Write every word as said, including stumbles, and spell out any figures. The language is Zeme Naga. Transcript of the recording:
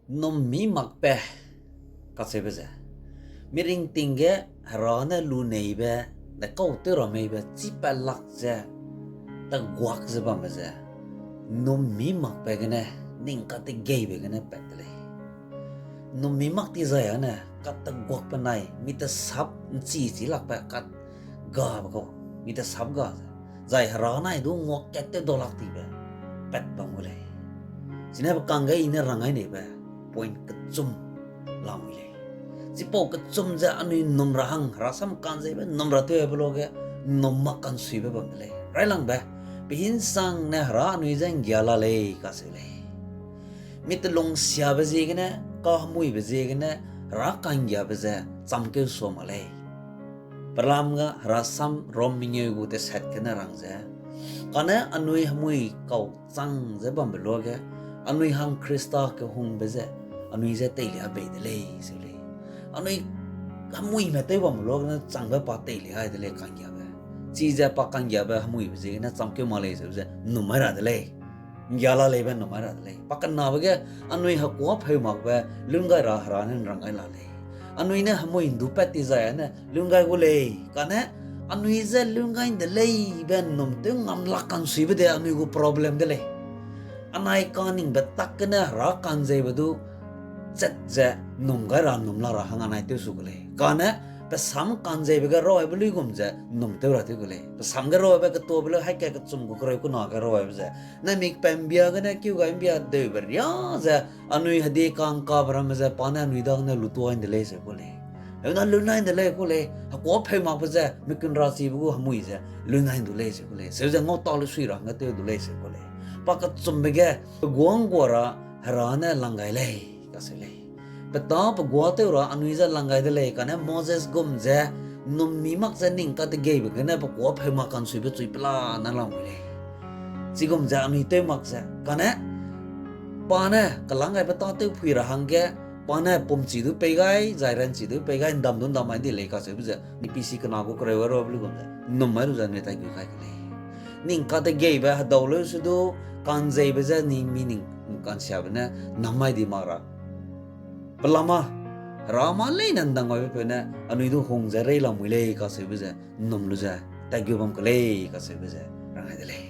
Num mi makbe kacheube ze, miringting ge Hera ne luneibe, ne kau tew ra meibe chî pat lak ze, teguak ze bambe ze, num mi makbe gene, ning kategeibe gene pat de lei. Num mi mak ti zai ane, kateguak benai, mi tesap nchi chi lakbe, kat gabe kau, mi tesap ga ze, zai Hera nai du nguakat tew dau lak tibe, pat bam gu lei. Chine pe kangge i ne rang ai neibe, point kechum lamui lei. Chipau kechum ze anui num ra hang, Hera sam ka'nzeibe num ra tewbe luage, num mak ka'nsuibe bam de lei. Railangbe, pe hinsangne Hera anui je nggia la lei kacheu lei. Mi telung siabe ziegene, kahemuibe ziegene, Hera ka'nggiabe ze chamkeu sua mak lei. Pelam ga Hera sam Rom mengeu gu tesat gene rang ze, kane anui hemui kau chang ze bambe luage, anui hang Khrista kehungbe ze, anui je teilia bei de lei seu lei. Anui hemuime tew bambe luage ne changbe pa teilia ai de lei ka'nggiabe. Chize pa ka'nggiabe hemuibe ziegene chamkeu mak lei seu ze num mai ra de lei. Nggia la leibe num mai ra de lei. Pa kenabe ge anui hekuâ pheu makbe lun gai ra Hera ne nrang gai la lei. Anui ne hemui ndu pat ti zai ane lun gai gu lei. Kane anui je lun gai de leibe num tew ngam lak ka'nsuibe de anui gu problem de lei. Anai kaningbe tak gene Hera ka'nzeibe du chat ze num gai ra num la ra hang anai tew su gu lei. Kane pe sam ka'nzeibe ge rabe luigum ze num tew ra tew gu lei. Pe sam ge rabe ketuabe leu haika kechum gu kereu kena ge rabe ze, naimik pa mbia gene keu gai mbia deube ria ze, anui hedi ka'ngkabe ramme ze pa ne anui dagene lutua ’nde lei seu ku lei. Heuna lun ai ’nde lei ku lei, hekuâ pheu makbe ze, mikun rachibe gu hemui ze, lun ai ’ndu lei seu ku lei. Seu ze ngau ta lu sui ra hangge tew du lei seu ku lei. Pa kechumbe ge, pe guâ ’nggua ra Hera ne lang gai lei, kacheu lei. Pe tâ pe guâ tew ra anui je lang gai de lei, kane Moses gum ze, num mi mak ze ning kategeibe gene pe kuâ pheu mak ka'nsuibe chui pela ne lamui lei. Chigum ze anui tew mak ze, kane pa ne kelang gaibe tâtew phui ra hangge, pa ne pumchi du pei gai, zai ranchi du pei gai, ’ndam du ’ndam mai di lei kacheube ze, P C kena gu kereu rabe luigum ze, num mai lu ze anui tai gui kai ke lei. Ning kategeibe hedau leu se du, ka'nzeibe je ni mi ning ka'nsiabe ne, nam mai di mak ra. Pelama, Hera mâ leine ’ndang gaibe peu ne, anui du hung ze rei lamui lei kacheube ze, num lu ze, tat gu bam ke lei kacheube ze, rang ai de lei.